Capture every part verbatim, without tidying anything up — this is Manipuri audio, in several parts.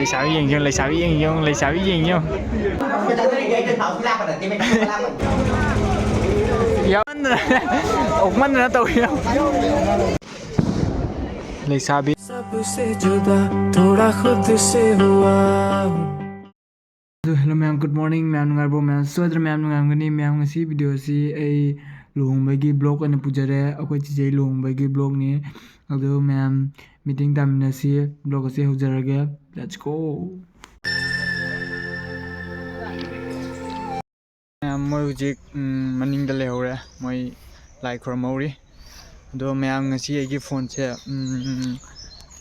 ꯂꯩꯁꯥꯕꯤ ꯌꯦꯡ ꯌꯦꯡ, ꯂꯩꯁꯥꯕꯤ ꯌꯦꯡ ꯌꯦꯡ, ꯂꯩꯁꯥꯕꯤ ꯌꯦꯡ ꯌꯦꯡ꯫ ꯌꯥꯝꯃꯟꯗꯅ, ꯑꯣꯛꯃꯟꯗꯅ ꯇꯧꯋꯤ꯫ ꯂꯩꯁꯥꯕꯤ꯫ सबसे जुदा थोड़ा खुद से हुआ हूँ। ꯑꯗꯨ hello ꯃꯌꯥꯝ, good morning ꯃꯌꯥꯝ, ꯅꯨꯡꯉꯥꯏꯔꯤꯕꯣ ꯃꯌꯥꯝ? ꯁꯣꯏꯗꯅ ꯃꯌꯥꯝ ꯅꯨꯡꯉꯥꯏꯔꯝꯒꯅꯤ꯫ ꯃꯌꯥꯝ, ꯉꯁꯤ video ꯑꯁꯤ ꯑꯩ ꯂꯨꯍꯣꯡꯕꯒꯤ vlog ꯑꯣꯏꯅ ꯄꯨꯖꯔꯦ, ꯑꯩꯈꯣꯏ ꯆꯤꯆꯦꯒꯤ ꯂꯨꯍꯣꯡꯕꯒꯤ vlogꯅꯤ꯫ ꯑꯗꯨ ꯃꯌꯥꯝ meeting ꯇꯥꯃꯤꯟꯅꯁꯤ꯫ Vlog ꯑꯁꯤ ꯍꯧꯖꯔꯒꯦ꯫ Let's go꯫ ꯃꯌꯥꯝ, ꯃꯣꯏ ꯍꯧꯖꯤꯛ, ꯎꯝ, ꯃꯅꯤꯡꯗ ꯂꯩꯍꯧꯔꯦ꯫ ꯃꯣꯏ ꯂꯥꯏ ꯈꯨꯔꯨꯝꯍꯧꯔꯤ꯫ ꯑꯗꯣ ꯃꯌꯥꯝ, ꯉꯁꯤ ꯑꯩꯒꯤ phoneꯁꯦ, ꯎꯝ,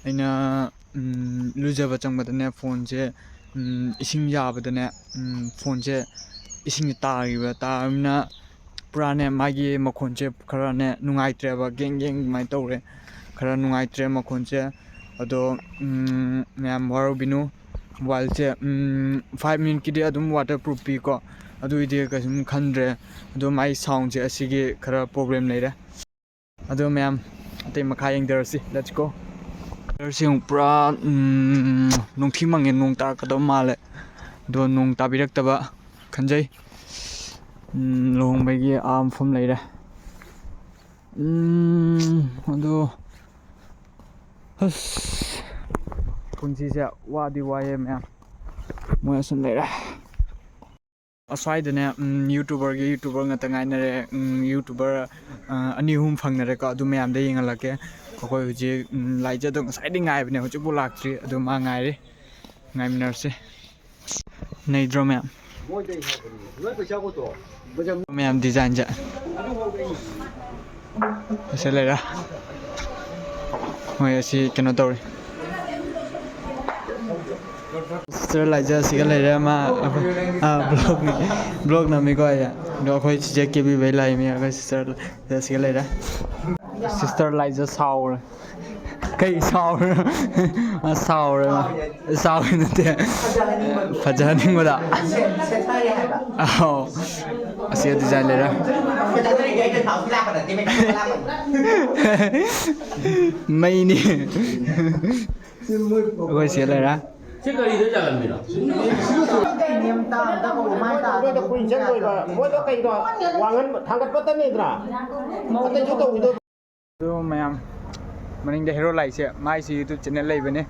ꯑꯩꯅ, ꯎꯝ, ꯂꯨꯖꯕ ꯆꯪꯕꯗꯅꯦ, phoneꯁꯦ, ꯎꯝ, ꯏꯁꯤꯡ ꯌꯥꯕꯗꯅꯦ, ꯎꯝ, phoneꯁꯦ ꯏꯁꯤꯡꯁꯦ ꯇꯥꯈꯤꯕ꯫ ꯇꯥꯕꯅꯤꯅ ꯄꯨꯔꯥꯅꯦ, ꯃꯥꯒꯤ ꯃꯈꯣꯟꯁꯦ ꯈꯔꯅꯦ ꯅꯨꯡꯉꯥꯏꯇ꯭ꯔꯦꯕ, ꯒꯦꯡ ꯒꯦꯡ ꯑꯗꯨꯃꯥꯏꯅ ꯇꯧꯔꯦ꯫ ꯈꯔ ꯅꯨꯡꯉꯥꯏꯇ꯭ꯔꯦ ꯃꯈꯣꯟꯁꯦ꯫ ꯑꯗꯣ, ꯎꯝ, ꯃꯌꯥꯝ ꯋꯥꯔꯧꯕꯤꯅꯨ꯫ Mobileꯁꯦ, ꯎꯝ, five minuteꯀꯤꯗꯤ ꯑꯗꯨꯝ waterproof ꯄꯤꯀꯣ, ꯑꯗꯨꯒꯤꯗꯤ ꯀꯩꯁꯨꯝ ꯈꯟꯗ꯭ꯔꯦ꯫ ꯑꯗꯣ ꯃꯥꯏ soundꯁꯦ ꯑꯁꯤꯒꯤ ꯈꯔ problem ꯂꯩꯔꯦ꯫ ꯑꯗꯣ ꯃꯌꯥꯝ, ꯑꯇꯩ ꯃꯈꯥ ꯌꯦꯡꯊꯔꯁꯤ꯫ Let's go꯫ Weatherꯁꯤ ꯑꯃꯨꯛ ꯄꯨꯔꯥ, ꯎꯝ, ꯅꯨꯡꯊꯤ ꯃꯪꯉꯦ, ꯅꯣꯡ ꯇꯥꯔꯛꯀꯗꯕ ꯃꯥꯜꯂꯦ꯫ ꯑꯗꯣ ꯅꯣꯡ ꯇꯥꯕꯤꯔꯛꯇꯕ ꯈꯟꯖꯩ꯫ ꯎꯝ, ꯂꯨꯍꯣꯡꯕꯒꯤ ꯑꯥ ꯃꯐꯝ ꯂꯩꯔꯦ꯫ ꯎꯝ, ꯑꯗꯣ, ꯑꯁ, ꯄꯨꯟꯁꯤꯁꯦ ꯋꯥꯗꯤ ꯋꯥꯏꯌꯦ ꯃꯌꯥꯝ꯫ ꯃꯣꯏ ꯑꯁꯨꯝ ꯂꯩꯔꯦ꯫ ꯑꯁ꯭ꯋꯥꯏꯗꯅꯦ, ꯎꯝ, YouTuberꯒꯤ YouTuber ꯉꯥꯛꯇ ꯉꯥꯏꯅꯔꯦ꯫ ꯎꯝ, YouTuber, ꯑ, ꯑꯅꯤ ꯑꯍꯨꯝ ꯐꯪꯅꯔꯦꯀꯣ, ꯑꯗꯨ ꯃꯌꯥꯝꯗ ꯌꯦꯡꯍꯜꯂꯛꯀꯦ꯫ ꯑꯩꯈꯣꯏ ꯍꯧꯖꯤꯛ, ꯎꯝ, ꯂꯥꯏꯖꯗꯣ ꯉꯁꯥꯏꯗꯩ ꯉꯥꯏꯕꯅꯦ, ꯍꯧꯖꯤꯛꯄꯨ ꯂꯥꯛꯇ꯭ꯔꯤ꯫ ꯑꯗꯨ ꯃꯥ ꯉꯥꯏꯔꯤ, ꯉꯥꯏꯃꯤꯟꯅꯔꯁꯤ꯫ ꯅꯩꯗ꯭ꯔꯣ ꯃꯌꯥꯝ? ꯃꯌꯥꯝ designꯁꯦ꯫ ꯑꯁꯤ ꯂꯩꯔꯦ꯫ ꯃꯣꯏ ꯑꯁꯤ ꯀꯩꯅꯣ ꯇꯧꯔꯤ꯫ Sister ꯂꯥꯏꯖ ꯑꯁꯤꯒ ꯂꯩꯔꯦ꯫ ꯃꯥ, ꯑꯥ, vlogꯅꯤ꯫ Vlog ꯅꯝꯃꯤꯀꯣ ꯑꯩ꯫ ꯑꯗꯣ ꯑꯩꯈꯣꯏ ꯆꯤꯆꯦ ꯀꯦꯕꯤꯕꯩ ꯂꯥꯛꯏ ꯃꯤ꯫ ꯑꯩꯈꯣꯏ sister ꯂꯥꯏꯖ ꯑꯁꯤꯒ ꯂꯩꯔꯦ꯫ Sister ꯂꯥꯏꯖ ꯁꯥꯎꯔꯦ꯫ ꯀꯩ ꯁꯥꯎꯔꯤꯅꯣ? ꯃꯥ ꯁꯥꯎꯔꯦ ꯃꯥ꯫ ꯁꯥꯎꯔꯤ ꯅꯠꯇꯦ꯫ ꯐꯖꯍꯟꯅꯤꯡꯕꯗ꯫ ꯑꯥꯎ꯫ ꯑꯁꯤ design ꯂꯩꯔꯦ꯫ ꯃꯩꯅꯤ꯫ ꯑꯩꯈꯣꯏ ꯁꯤ ꯂꯩꯔꯦ꯫ ꯁꯤ ꯀꯔꯤꯗ ꯆꯜꯂꯝꯃꯤꯅꯣ? ꯃꯣꯏꯗꯣ ꯀꯩꯅꯣ, ꯋꯥꯡꯍꯟꯕ, ꯊꯥꯡꯒꯠꯄꯇꯅꯤꯗꯅ꯫ ꯑꯇꯩꯁꯨ ꯇꯧꯈꯤꯗꯣꯏ꯫ ꯑꯗꯨ ꯃꯌꯥꯝ, ꯃꯅꯤꯡꯗ ꯍꯦꯔꯣ ꯂꯥꯛꯏꯁꯦ, ꯃꯥꯏꯁꯤ YouTube channel ꯂꯩꯕꯅꯦ꯫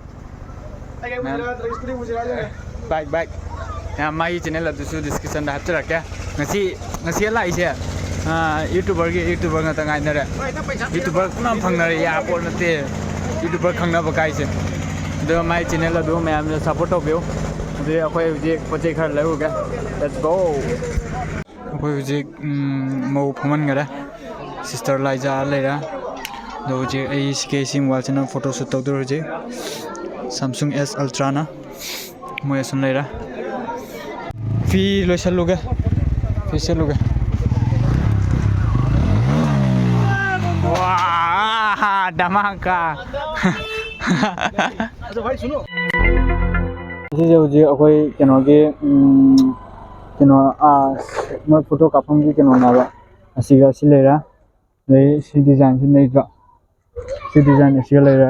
ꯃꯌꯥꯝ, ꯕꯥꯏ, ꯕꯥꯏ꯫ ꯃꯌꯥꯝ, ꯃꯥꯒꯤ channel ꯑꯗꯨꯁꯨ description ꯗ ꯍꯥꯞꯆꯔꯛꯀꯦ꯫ ꯉꯁꯤ, ꯉꯁꯤ ꯂꯥꯛꯏꯁꯦ, ꯑꯥ, YouTuber ꯒꯤ YouTuber ꯉꯥꯛꯇ ꯉꯥꯏꯅꯔꯦ꯫ YouTuber ꯄꯨꯟꯅ ꯐꯪꯅꯔꯦ, ꯌꯥꯄꯣꯠ ꯅꯠꯇꯦ꯫ YouTuber ꯈꯪꯅꯕ ꯀꯥꯏꯁꯦ꯫ ꯑꯗꯣ ꯃꯥꯏ channel ꯑꯗꯨ ꯃꯌꯥꯝꯅ support ꯇꯧꯕꯤꯌꯨ꯫ ꯑꯗꯨꯗꯤ ꯑꯩꯈꯣꯏ ꯍꯧꯖꯤꯛ ꯄꯣꯠ ꯆꯩ ꯈꯔ ꯂꯩꯔꯨꯒꯦ꯫ Let's go! ꯑꯩꯈꯣꯏ ꯍꯧꯖꯤꯛ, ꯎꯝ, ꯃꯧ ꯐꯝꯍꯟꯈꯔꯦ꯫ Sister ꯂꯥꯏꯖꯥ ꯂꯩꯔꯦ꯫ ꯑꯗꯣ ꯍꯧꯖꯤꯛ ꯑꯩ C K C mobile ꯁꯤꯅ photo shoot ꯇꯧꯗꯣꯔꯦ ꯍꯧꯖꯤꯛ꯫ Samsung S Ultra ꯅ꯫ ꯃꯣꯏ ꯑꯁꯨꯝ ꯂꯩꯔꯦ꯫ ꯐꯤ ꯂꯣꯏꯁꯜꯂꯨꯒꯦ꯫ ꯐꯤ ꯁꯦꯠꯂꯨꯒꯦ꯫ ꯋꯥ, ꯙꯃꯥꯀꯥ꯫ ꯑꯁꯤꯁꯦ ꯍꯧꯖꯤꯛ ꯑꯩꯈꯣꯏ ꯀꯩꯅꯣꯒꯤ, ꯎꯝ, ꯀꯩꯅꯣ, ꯑꯥ, ꯃꯣꯏ photo ꯀꯥꯞꯐꯝꯒꯤ ꯀꯩꯅꯣꯅꯦꯕ꯫ ꯑꯁꯤꯒ ꯑꯁꯤ ꯂꯩꯔꯦ꯫ ꯑꯗꯩ ꯁꯤ design ꯁꯤ ꯂꯩꯇ꯭ꯔꯣ? ꯁꯤ design ꯑꯁꯤꯒ ꯂꯩꯔꯦ꯫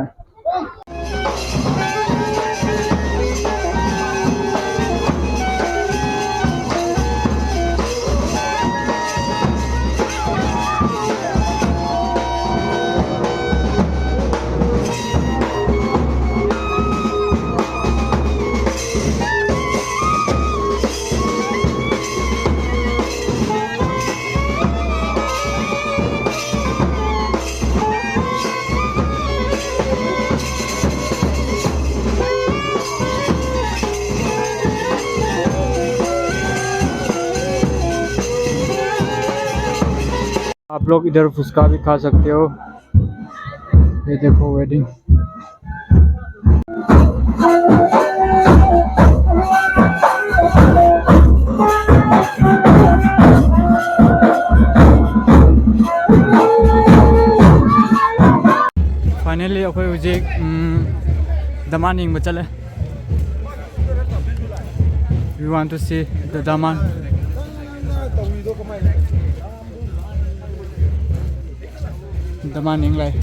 आप लोग इधर फुचका भी खा सकते हो। ये देखो, wedding। Finally, ꯑꯩꯈꯣꯏ ꯍꯧꯖꯤꯛ, ꯎꯝ, ꯗꯃꯥꯟ ꯌꯦꯡꯕ ꯆꯠꯂꯦ꯫ We want to see the Daman. Daman ꯌꯦꯡ ꯂꯥꯛꯑꯦ꯫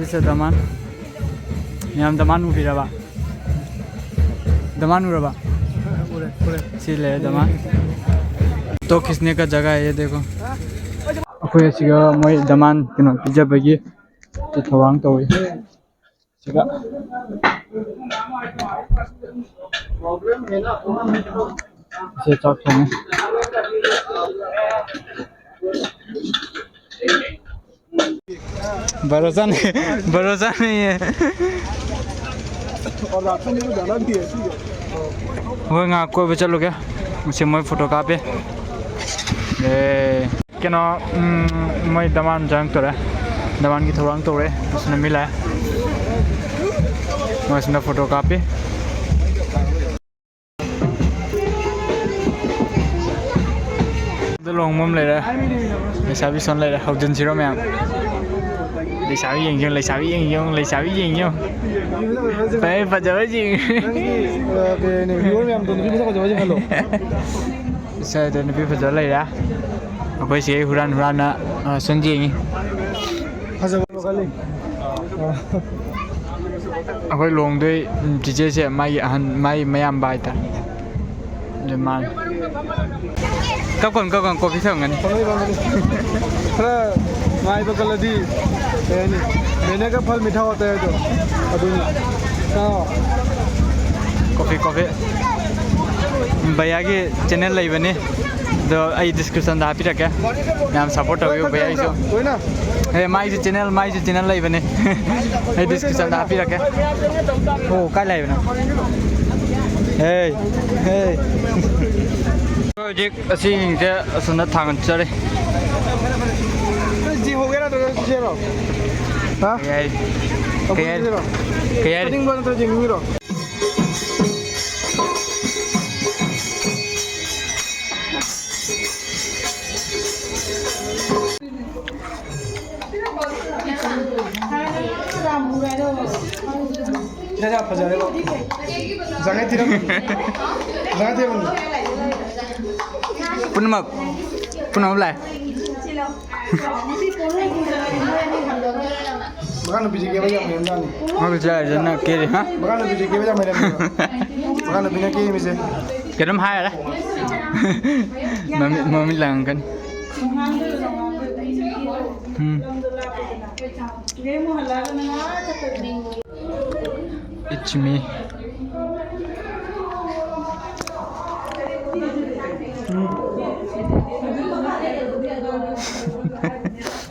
ꯁꯦ ꯗꯃꯥꯟ꯫ ꯃꯌꯥꯝ ꯗꯃꯥꯟ ꯎꯕꯤꯔꯕ? ꯗꯃꯥꯟ ꯎꯔꯕ? ꯎꯔꯦ, ꯎꯔꯦ꯫ ꯁꯤ ꯂꯩꯔꯦ ꯗꯃꯥꯟ꯫ तो खींचने का जगह है, ये देखो। ꯑꯩꯈꯣꯏ ꯑꯁꯤꯒ ꯃꯣꯏ ꯗꯃꯥꯟ ꯀꯩꯅꯣ ꯄꯤꯖꯕꯒꯤ ꯊꯧꯔꯥꯡ ꯇꯧꯔꯤ꯫ ꯁꯤꯒ ꯏꯆꯦ ꯆꯥꯛ ꯊꯣꯡꯉꯤ꯫ भरोसा नहीं, भरोसा नहीं है। ꯑꯩꯈꯣꯏ ꯉꯥꯏꯍꯥꯛ ꯀꯣꯏꯕ ꯆꯠꯂꯨꯒꯦ꯫ ꯉꯁꯤ ꯃꯣꯏ ꯐꯣꯇꯣ ꯀꯥꯞꯄꯤ꯫ ꯑꯦ, ꯀꯩꯅꯣ, ꯎꯝ, ꯃꯣꯏ ꯗꯃꯥꯟ ꯆꯪꯉꯛꯇꯣꯔꯦ꯫ ꯗꯃꯥꯟꯒꯤ ꯊꯧꯔꯥꯡ ꯇꯧꯔꯦ꯫ ꯑꯁꯤꯅ ꯃꯤ ꯂꯥꯛꯑꯦ꯫ ꯃꯣꯏ ꯑꯁꯤꯅ ꯐꯣꯇꯣ ꯀꯥꯞꯄꯤ꯫ ꯑꯗ ꯂꯨꯍꯣꯡꯕ ꯑꯃ ꯂꯩꯔꯦ꯫ ꯂꯩꯁꯥꯕꯤ ꯁꯣꯟ ꯂꯩꯔꯦ꯫ ꯍꯧꯖꯤꯟꯁꯤꯔꯣ ꯃꯌꯥꯝ? ꯂꯩꯁꯥꯕꯤ ꯌꯦꯡꯁꯤ, ꯂꯩꯁꯥꯕꯤ ꯌꯦꯡꯁꯤ, ꯂꯩꯁꯥꯕꯤ ꯌꯦꯡꯁꯤ꯫ ꯐꯖꯩ, ꯐꯖꯕꯁꯤꯡ꯫ ꯅꯪꯒꯤ, ꯑ, ꯀꯩ ꯍꯥꯏꯅꯤ, viewer ꯃꯌꯥꯝꯗꯣ ꯅꯨꯄꯤ ꯃꯁꯛ ꯐꯖꯕꯁꯤꯡ ꯈꯜꯂꯣ꯫ ꯁ꯭ꯋꯥꯏꯗ ꯅꯨꯄꯤ ꯐꯖꯕ ꯂꯩꯔꯦ꯫ ꯑꯩꯈꯣꯏ ꯁꯤꯒꯩ ꯍꯨꯔꯥꯟ ꯍꯨꯔꯥꯟꯅ, ꯑ, ꯁꯨꯝ ꯌꯦꯡꯉꯤ꯫ ꯐꯖꯕ ꯈꯜꯂꯤ꯫ ꯑꯩꯈꯣꯏ ꯂꯨꯍꯣꯡꯗꯣꯏ ꯆꯤꯆꯦꯁꯦ ꯃꯥꯒꯤ ꯑꯍꯟ, ꯃꯥꯒꯤ ꯃꯌꯥꯝꯕ ꯍꯥꯏꯇꯥꯔꯦ꯫ ꯑꯗꯨ ꯃꯥꯅ ꯀꯞꯀꯅꯨ, ꯀꯞꯀꯅꯨ, ꯀꯣꯐꯤ ꯊꯝꯒꯅꯤ꯫ ꯈꯔ ꯉꯥꯏꯕ ꯀꯜꯂꯗꯤ ꯀꯩ ꯍꯥꯏꯅꯤ, ꯃꯦꯅꯦꯒ ꯐꯜ ꯃꯤꯊꯥ ꯍꯣꯇꯥ ꯍꯥꯏꯗꯣ ꯑꯗꯨꯅꯤ꯫ ꯆꯥꯎ꯫ Coffee, coffee. ꯚꯩꯌꯥꯒꯤ ꯆꯦꯅꯦꯜ ꯂꯩꯕꯅꯤ꯫ ꯑꯗꯣ ꯑꯩ ꯗꯤꯁꯀ꯭ꯔꯤꯞꯁꯟꯗ ꯍꯥꯞꯄꯤꯔꯛꯀꯦ꯫ ꯌꯥꯝ ꯁꯄꯣꯔꯠ ꯇꯧꯕꯤꯌꯨ ꯚꯩꯌꯥꯒꯤꯁꯨ꯫ ꯂꯣꯏꯅ꯫ ꯑꯦ, ꯃꯥꯏꯁꯨ ꯆꯦꯅꯦꯜ, ꯃꯥꯏꯁꯨ ꯆꯦꯅꯦꯜ ꯂꯩꯕꯅꯤ꯫ ꯑꯩ ꯗꯤꯁꯀ꯭ꯔꯤꯞꯁꯟꯗ ꯍꯥꯞꯄꯤꯔꯛꯀꯦ꯫ ꯑꯣ, ꯀꯥꯏ ꯂꯩꯕꯅꯣ? ꯑꯦ, ꯑꯦ꯫ ꯍꯧꯖꯤꯛ ꯑꯁꯤꯁꯤꯡꯁꯦ ꯑꯁꯣꯝꯗ ꯊꯥꯡꯒꯠꯆꯔꯤ꯫ ꯖꯤ ꯍꯧꯒꯦꯔꯥ ꯅꯠꯇ꯭ꯔꯒ ꯁꯤꯔꯣ? ꯍꯥ? ꯀꯩ ꯍꯥꯏ-, ꯀꯩ ꯍꯥꯏ-, ꯁꯤꯔꯣ? ꯀꯩ ꯍꯥꯏ-, ꯆꯠꯅꯤꯡꯕ꯭ꯔꯣ ꯅꯠꯇ꯭ꯔꯒ ꯌꯦꯡꯅꯤꯡꯉꯤꯔꯣ? ꯏꯁꯥ ꯌꯥꯝ ꯐꯖꯔꯦꯀꯣ꯫ ꯉꯁꯥꯏꯉꯩ ꯊꯤꯔꯝꯃꯤ꯫ ꯉꯁꯥꯏꯉꯩ ꯊꯤꯔꯝꯃꯤ꯫ ꯄꯨꯝꯅꯃꯛ, ꯄꯨꯝꯅꯃꯛ ꯂꯥꯛꯑꯦ꯫ ꯃꯈꯥ ꯅꯨꯄꯤꯁꯦ ꯀꯦꯕ ꯌꯥꯝ ꯍꯩꯔꯝꯖꯥꯠꯅꯤ꯫ ꯃꯈꯥ ꯅꯨꯄꯤꯁꯦ ꯀꯦꯕ ꯌꯥꯝ ꯍꯩꯔꯝꯖꯥꯠꯅꯤ꯫ ꯃꯈꯥ ꯅꯨꯄꯤꯁꯦ ꯀꯦꯕ ꯌꯥꯝ ꯍꯩꯔꯝꯃꯦꯕ꯫ ꯃꯈꯥ ꯅꯨꯄꯤꯅ ꯀꯦꯃꯤꯁꯦ꯫ ꯀꯩꯅꯣꯝ ꯍꯥꯏꯔꯦ꯫ ꯃꯃꯤꯠ, ꯃꯃꯤꯠ ꯂꯥꯡꯉꯛꯀꯅꯤ꯫ ꯎꯝ꯫ It's me.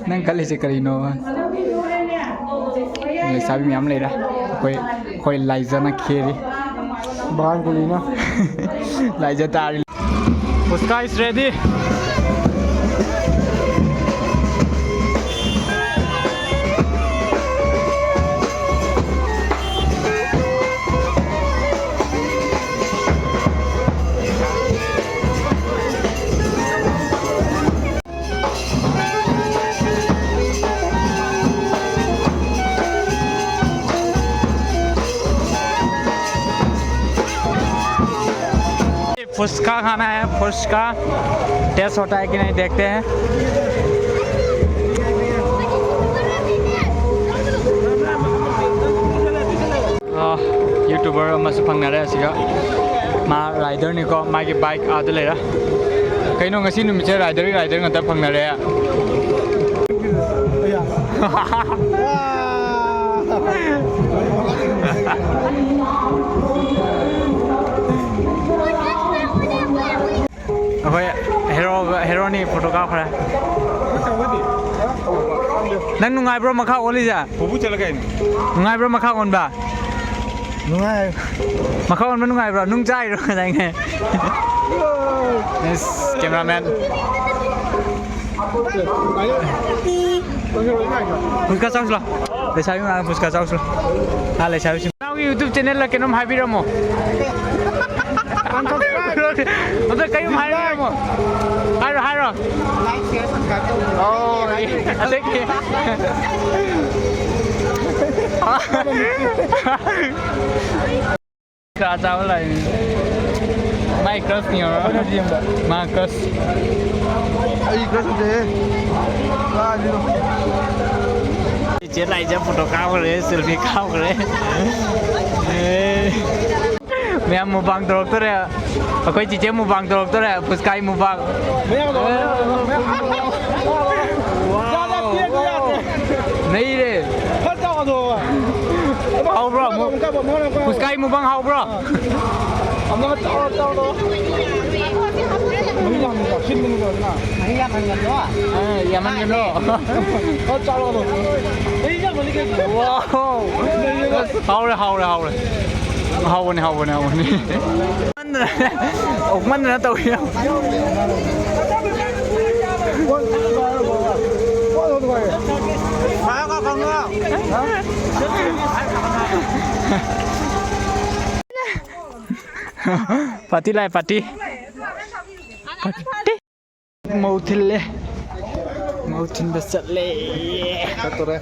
ꯅꯪ ꯈꯜꯂꯤꯁꯦ ꯀꯔꯤꯅꯣ? ꯂꯩꯁꯥꯕꯤ ꯃꯌꯥꯝ ꯂꯩꯔꯦ꯫ ꯑꯩꯈꯣꯏ, ꯑꯩꯈꯣꯏ ꯂꯥꯏꯖꯅ ꯈꯦꯔꯤ꯫ ꯕꯥꯟ ꯒꯨꯂꯤꯅ꯫ ꯂꯥꯏꯖ ꯇꯥꯔꯤ꯫ Puchka is ready. फुचका खाना है, फुचका। टेस्ट होता है कि नहीं, देखते हैं। ꯑꯥ, YouTuber ꯑꯃꯁꯨ ꯐꯪꯅꯔꯦ ꯑꯁꯤꯒ꯫ ꯃꯥ rider ꯅꯤꯀꯣ, ꯃꯥꯒꯤ bike ꯑꯥꯗ ꯂꯩꯔꯦ꯫ ꯀꯩꯅꯣ, ꯉꯁꯤ ꯅꯨꯃꯤꯠꯁꯦ rider ꯒꯤ rider ꯉꯥꯛꯇ ꯐꯪꯅꯔꯦ꯫ ꯑꯩꯈꯣꯏ ꯍꯦꯔꯣꯒ, ꯍꯦꯔꯣꯅꯤ ꯐꯣꯇꯣ ꯀꯥꯞꯈ꯭ꯔꯦ꯫ ꯅꯪ ꯅꯨꯡꯉꯥꯏꯕ꯭ꯔꯣ ꯃꯈꯥ ꯑꯣꯜꯂꯤꯁꯦ? ꯄꯨꯄꯨ ꯆꯠꯂ ꯀꯩꯅꯣ? ꯅꯨꯡꯉꯥꯏꯕ꯭ꯔꯣ ꯃꯈꯥ ꯑꯣꯟꯕ? ꯅꯨꯡꯉꯥꯏ꯫ ꯃꯈꯥ ꯑꯣꯟꯕ ꯅꯨꯡꯉꯥꯏꯕ꯭ꯔꯣ? ꯅꯨꯡ ꯆꯥꯏꯔꯣ ꯉꯁꯥꯏꯉꯩ? Yes, cameraman꯫ ꯐꯨꯁꯀꯥ ꯆꯥꯎꯁꯤꯂꯣ꯫ ꯂꯩꯁꯥꯕꯤ ꯃꯅꯥꯛꯇ ꯐꯨꯁꯀꯥ ꯆꯥꯎꯁꯤꯂꯣ꯫ ꯑꯥ, ꯂꯩꯁꯥꯕꯤꯁꯤꯡ꯫ ꯅꯅꯥꯎꯒꯤ YouTube channel ꯂ ꯀꯩꯅꯣꯝ ꯍꯥꯏꯕꯤꯔꯝꯃꯣ꯫ ꯑꯝꯇ ꯀꯩꯅꯣꯝ ꯍꯥꯏꯕꯤꯔꯝꯃꯣ꯫ ꯍꯥꯏꯔꯣ, ꯍꯥꯏꯔꯣ꯫ ꯑꯣ, ꯑꯗꯒꯤ꯫ ꯀꯥ ꯆꯥꯕ ꯂꯥꯛꯏꯅꯤ꯫ ꯃꯥꯏ crush ꯅꯤ ꯌꯦꯡꯉꯣ꯫ ꯃꯥ crush꯫ ꯑꯩ ꯈꯔ ꯆꯠꯁꯦꯍꯦ꯫ ꯀꯥꯏꯗꯩꯅꯣ? ꯆꯦ ꯂꯥꯏꯖ ꯐꯣꯇꯣ ꯀꯥꯞꯈ꯭ꯔꯦ, ꯁꯦꯜꯐꯤ ꯀꯥꯞꯈ꯭ꯔꯦ꯫ ꯑꯦ꯫ ꯃꯌꯥꯝ ꯃꯨꯛꯕꯥꯡ ꯇꯧꯔꯛꯇꯣꯔꯦ꯫ ꯑꯩꯈꯣꯏ ꯆꯤꯆꯦ ꯃꯨꯛꯕꯥꯡ ꯇꯧꯔꯛꯇꯣꯔꯦ꯫ ꯐꯨꯁꯀꯥꯏ ꯃꯨꯛꯕꯥꯡ꯫ ꯃꯌꯥꯝ ꯇꯧꯔꯛꯑꯣ, ꯃꯌꯥꯝ ꯇꯧꯔꯛꯑꯣ꯫ ꯅꯩꯔꯦ꯫ ꯈꯔ ꯆꯥꯎ ꯑꯗꯣ꯫ ꯍꯥꯎꯕ꯭ꯔꯣ? ꯑꯃꯨꯛ ꯀꯥꯞꯄꯣ, ꯑꯃꯨꯛ ꯀꯥꯞꯄꯣ꯫ ꯐꯨꯁꯀꯥꯏ ꯃꯨꯛꯕꯥꯡ ꯍꯥꯎꯕ꯭ꯔꯣ? ꯑꯃꯨꯛ ꯆꯥꯎ, ꯆꯥꯎ, ꯆꯥꯎ꯫ ꯃꯍꯤ ꯌꯥꯝꯅ ꯆꯥꯎꯁꯤꯟꯕꯅꯤꯗꯣ ꯑꯗꯨꯅ꯫ ꯃꯍꯤ ꯌꯥꯝꯍꯟꯒꯅꯣ꯫ ꯑꯦ, ꯌꯥꯝꯍꯟꯒꯅꯣ꯫ ꯈꯔ ꯆꯥꯎ ꯑꯗꯣ꯫ ꯃꯍꯤ ꯌꯥꯝꯃꯜꯂꯤ ꯀꯩꯒꯤꯅꯣ? ꯋꯥꯎ꯫ ꯍꯥꯎꯔꯦ, ꯍꯥꯎꯔꯦ, ꯍꯥꯎꯔꯦ꯫ ꯍꯥꯎꯕꯅꯦ, ꯍꯥꯎꯕꯅꯦ, ꯍꯥꯎꯕꯅꯦ꯫ ꯑꯣꯛꯃꯟꯗꯅ ꯇꯧꯋꯤ꯫ ꯄꯥꯔꯇꯤ ꯂꯥꯛꯑꯦ, ꯄꯥꯔꯇꯤ꯫ ꯄꯥꯔꯇꯤ꯫ ꯃꯧ ꯊꯤꯜꯂꯦ꯫ ꯃꯧ ꯊꯤꯟꯕ ꯆꯠꯂꯦ꯫ ꯆꯠꯇꯣꯔꯦ꯫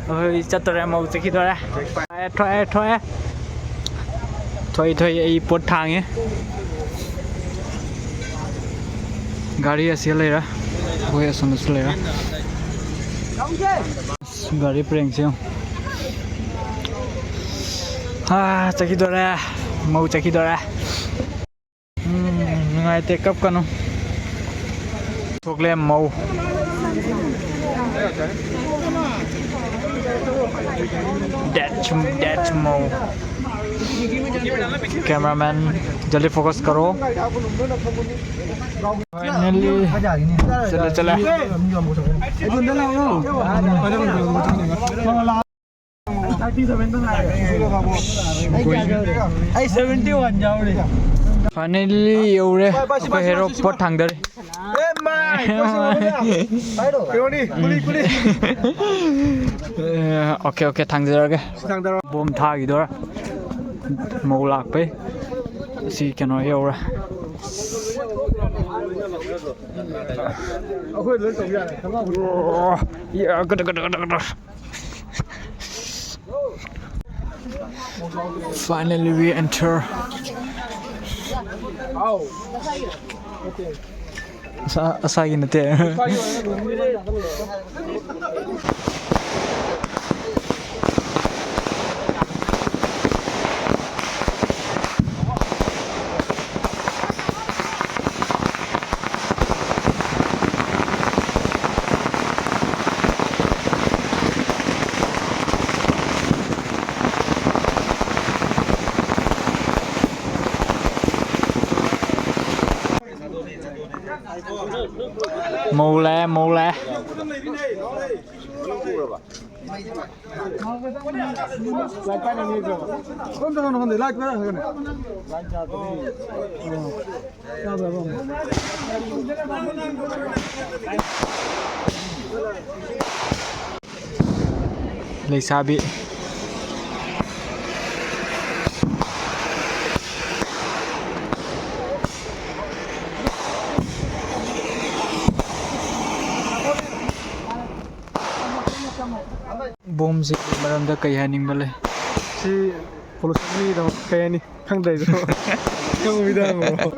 ꯍꯣꯏ, ꯆꯠꯇꯣꯔꯦ, ꯃꯧ ꯆꯠꯈꯤꯗꯣꯔꯦ꯫ ꯊꯣꯛꯑꯦ, ꯊꯣꯛꯑꯦ, ꯊꯣꯛꯑꯦ꯫ ꯊꯣꯛꯏ, ꯊꯣꯛꯏ, ꯑꯩ ꯄꯣꯠ ꯊꯥꯡꯉꯦ꯫ ꯒꯥꯔꯤ ꯑꯁꯤ ꯂꯩꯔꯦ꯫ ꯑꯩꯈꯣꯏ ꯑꯁꯣꯝꯗꯁꯨ ꯂꯩꯔꯦ꯫ ꯑꯁ, ꯒꯥꯔꯤ ꯄꯔꯦꯡꯁꯦ ꯌꯦꯡꯉꯨ꯫ ꯍꯥ, ꯆꯠꯈꯤꯗꯣꯔꯦ꯫ ꯃꯧ ꯆꯠꯈꯤꯗꯣꯔꯦ꯫ ꯎꯝ, ꯅꯨꯡꯉꯥꯏꯇꯦ, ꯀꯞꯀꯅꯨ꯫ ꯊꯣꯛꯂꯦ ꯃꯧ꯫ That's, that's ꯃꯧ꯫ Cameraman, जल्दी focus करो। Finally, चलो, चलो। ꯑꯩ seventy one ꯌꯥꯎꯔꯤ꯫ Finally ꯌꯧꯔꯦ꯫ ꯑꯩꯈꯣꯏ ꯍꯦꯔꯣ ꯄꯣꯠ ꯊꯥꯡꯗꯔꯤ꯫ ꯑꯦ ꯃꯥꯏ! ꯀꯩꯅꯣꯅꯤ, ꯀꯨꯂꯤ, ꯀꯨꯂꯤ꯫ ꯑꯦ, okay, okay, ꯊꯥꯡꯖꯔꯒꯦ꯫ ꯊꯥꯡꯗꯔꯣ꯫ ꯕꯣꯝ ꯊꯥꯈꯤꯗꯣꯔꯦ꯫ ꯃꯧ ꯂꯥꯛꯄꯩ꯫ ꯁꯤ ꯀꯩꯅꯣ ꯌꯧꯔꯦ꯫ ꯑꯩꯈꯣꯏ ꯂꯣꯏ ꯇꯧ ꯌꯥꯔꯦ꯫ ꯑꯣ, ꯌꯥ, good, good, good, good. Finally, we enter. Wow. Okay. ꯑꯁꯥ-, ꯑꯁꯥꯒꯤ ꯅꯠꯇꯦ꯫ ꯃꯧ ꯂꯥꯛꯑꯦ, ꯃꯧ ꯂꯥꯛꯑꯦ꯫ ꯂꯩꯁꯥꯕꯤ꯫ ꯕꯣꯝꯁꯤꯒꯤ ꯃꯔꯝꯗ ꯀꯩ ꯍꯥꯏꯅꯤꯡꯕ ꯂꯩ? ꯁꯤ ꯄꯣꯂꯨꯁꯟꯒꯤꯗꯃꯛ ꯀꯩ ꯍꯥꯏꯅꯤ? ꯈꯪꯗ꯭ꯔꯦ ꯑꯩꯁꯨ꯫ ꯈꯪꯕ ꯃꯤꯗ ꯍꯪꯉꯣ꯫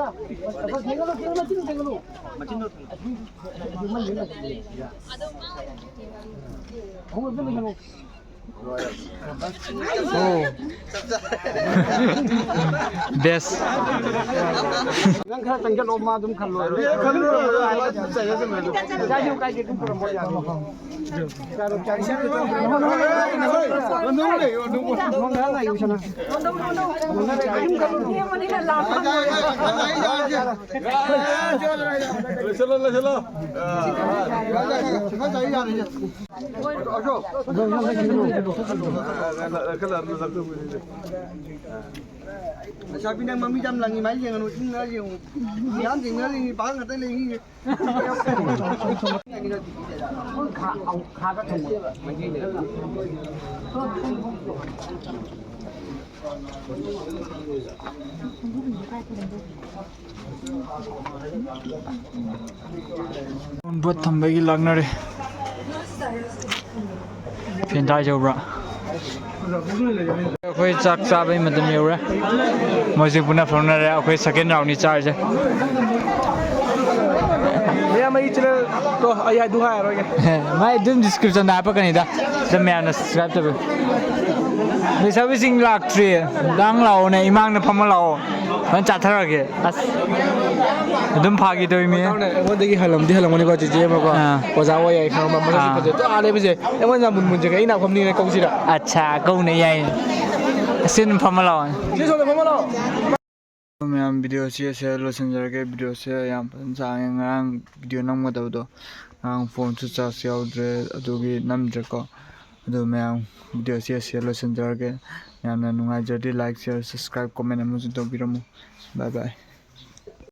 ꯑꯣ꯫ ꯕꯦꯁ꯫ ꯅꯪ ꯈꯔ ꯆꯪꯁꯜꯂꯣ, ꯃꯥ ꯑꯗꯨꯝ ꯈꯜꯂꯣ꯫ ꯀꯥꯏꯗꯦ, ꯀꯥꯏꯗꯦ, ꯑꯗꯨꯝ ꯄꯨꯔꯝꯃꯣ ꯌꯥꯅꯤ꯫ ꯂꯣꯏꯁꯤꯜꯂꯣ, ꯂꯣꯏꯁꯤꯜꯂꯣ꯫ ꯂꯩꯁꯥꯕꯤ ꯅꯪ ꯃꯃꯤꯠ ꯌꯥꯝ ꯂꯪꯉꯤ, ꯃꯥꯏ ꯌꯦꯡꯉꯅꯨ, ꯏꯪꯅ ꯌꯦꯡꯉꯨ꯫ ꯃꯤꯌꯥꯝ ꯌꯦꯡꯅꯔꯤꯅꯤ, ꯄꯥꯈꯪ ꯉꯥꯛꯇ ꯂꯩꯔꯤꯅꯤ꯫ ꯕꯣꯠ ꯊꯝꯕꯒꯤ ꯂꯥꯛꯅꯔꯦ꯫ ꯐꯦꯟꯗꯥꯏ ꯌꯧꯕ꯭ꯔꯥ? ꯑꯩꯈꯣꯏ ꯆꯥꯛ ꯆꯥꯕꯩ ꯃꯇꯝ ꯌꯧꯔꯦ꯫ ꯃꯣꯏꯁꯦ ꯄꯨꯟꯅ ꯐꯝꯅꯔꯦ꯫ ꯑꯩꯈꯣꯏ ꯁꯦꯀꯦꯟ ꯔꯥꯎꯟꯅꯤ ꯆꯥꯔꯤꯁꯦ꯫ ꯆꯦꯅꯦꯜꯗꯣ ꯑꯩ ꯑꯗꯨ ꯍꯥꯏꯔꯔꯣꯏꯒꯦ꯫ ꯃꯥꯏ ꯑꯗꯨꯝ ꯗꯤꯁꯀ꯭ꯔꯤꯞꯁꯟꯗ ꯍꯥꯞꯄꯛꯀꯅꯤꯗ꯫ ꯑꯗꯨꯝ ꯃꯌꯥꯝꯅ ꯁꯕꯁꯀ꯭ꯔꯥꯏꯕ ꯇꯧꯕꯤꯌꯨ꯫ ꯂꯩꯁꯥꯕꯤꯁꯤꯡ ꯂꯥꯛꯇ꯭ꯔꯤ꯫ ꯅꯪ ꯂꯥꯛꯑꯣꯅꯦ, ꯏꯃꯥꯡꯗ ꯐꯝꯃ ꯂꯥꯛꯑꯣ꯫ ꯐꯖꯅ ꯆꯥꯊꯔꯒꯦ꯫ ꯑꯁ꯫ ꯑꯗꯨꯝ ꯐꯥꯒꯤ ꯇꯧꯔꯤꯃꯤ꯫ ꯃꯇꯥꯎꯅ ꯑꯩꯉꯣꯟꯗꯒꯤ ꯍꯜꯂꯝꯗꯤ ꯍꯜꯂꯝꯒꯅꯤꯀꯣ, ꯆꯤꯆꯦ ꯑꯃꯀꯣ꯫ ꯑꯥ꯫ ꯑꯣꯖꯥ ꯑꯣꯏ ꯌꯥꯏ ꯈꯪꯉꯕ, ꯃꯁꯛꯁꯨ ꯑꯥ꯫ ꯐꯖꯩ꯫ ꯇꯣ, ꯑꯥ, ꯂꯩꯕꯁꯦ ꯑꯩꯉꯣꯟꯗ ꯃꯨꯟ ꯃꯨꯟꯁꯦ ꯑꯩ ꯅꯥꯛ ꯐꯝꯅꯤꯡꯉꯦ, ꯀꯧꯁꯤꯔꯥ? ꯑꯠꯁꯥ, ꯀꯧꯅꯦ, ꯌꯥꯏ꯫ ꯑꯁꯤ ꯑꯗꯨꯝ ꯐꯝꯃ ꯂꯥꯛꯑꯣ꯫ ꯆꯦ, ꯁꯣꯝꯗ ꯐꯝꯃ ꯂꯥꯛꯑꯣ꯫ ꯃꯌꯥꯝ, ꯚꯤꯗꯤꯑꯣꯁꯤ ꯑꯁꯤꯗ ꯂꯣꯏꯁꯤꯟꯖꯔꯒꯦ꯫ ꯚꯤꯗꯤꯑꯣꯁꯦ ꯌꯥꯝ ꯐꯖꯅ ꯁꯥꯡꯉꯦ꯫ ꯉꯔꯥꯡ ꯚꯤꯗꯤꯑꯣ ꯅꯝꯒꯗꯕꯗꯣ, ꯉꯔꯥꯡ ꯐꯣꯟꯁꯨ ꯆꯥꯔꯖ ꯌꯥꯎꯗ꯭ꯔꯦ, ꯑꯗꯨꯒꯤ ꯅꯝꯗ꯭ꯔꯦꯀꯣ꯫ ꯑꯗꯨ ꯃꯌꯥꯝ, ꯚꯤꯗꯤꯑꯣꯁꯤ ꯑꯁꯤꯗ ꯂꯣꯏꯁꯤꯟꯖꯔꯒꯦ꯫ ꯃꯌꯥꯝꯅ ꯅꯨꯡꯉꯥꯏꯖꯔꯗꯤ like, share, subscribe, comment ꯑꯃꯁꯨ ꯇꯧꯕꯤꯔꯝꯃꯨ꯫ Bye bye꯫